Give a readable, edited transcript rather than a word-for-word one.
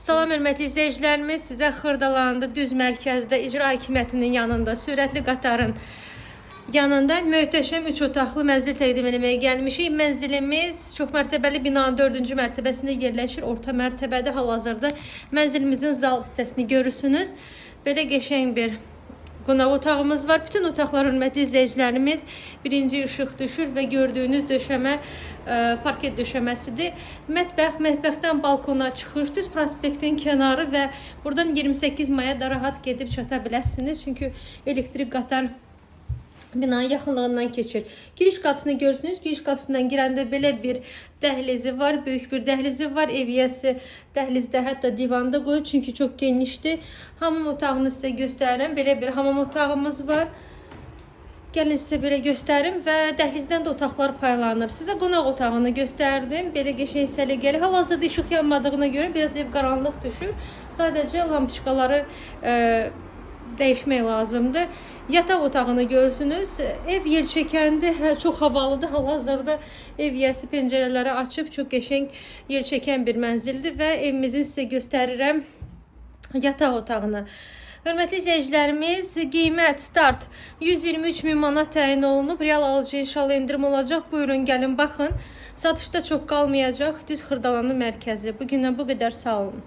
Salam hörmətli izləyicilərimiz, sizə Xırdalanda düz mərkəzdə icra hakimiyyətinin yanında sürətli qatarın yanında möhtəşəm 3 otaqlı mənzil təqdim etməyə gəlmişik. Mənzilimiz çox mərtəbəli binanın 4-cü mərtəbəsində yerləşir. Orta mərtəbədə hal-hazırda mənzilimizin zal hissəsini görürsünüz. Belə qəşəng bir qonaq otağımız var. Bütün otaqlar, hörmətli izləyicilərimiz, birinci işıq düşür və gördüyünüz döşəmə parket döşəməsidir. Mətbəx, mətbəxdən balkona çıxış, düz prospektin kənarı və buradan 28 maya da rahat gedib çata biləsiniz. Çünki elektrik qatar binanın yaxınlığından keçir. Giriş qapısını görürsünüz. Giriş qapısından girəndə belə bir dəhlizi var, böyük bir dəhlizi var. Ev yiyəsi dəhlizdə hətta divanda qoyub, çünki çox genişdir. Hamam otağını sizə göstərirəm. Belə bir hamam otağımız var. Gəlin sizə belə göstərim və dəhlizdən də otaqlar paylanır. Sizə qonaq otağını göstərdim. Belə qəşəng səliqəli. Hal-hazırda işıq yanmadığına görə biraz ev qaranlıq düşür. Sadəcə lampoçkaları dəyişmək lazımdır. Yataq otağını görürsünüz. Ev yer çəkəndir, hə, çox havalıdır. Hal-hazırda ev yiyəsi pəncərələri açıb çox qəşəng yer çəkən bir mənzildir və evimizin sizə göstərirəm yataq otağını. Hörmətli izləyicilərimiz, qiymət start 123 min manat təyin olunub. Real alıcı inşallah endirim olacaq. Buyurun, gəlin, baxın. Satışda çox qalmayacaq. Düz Xırdalanın mərkəzi. Bugündən bu qədər, sağ olun.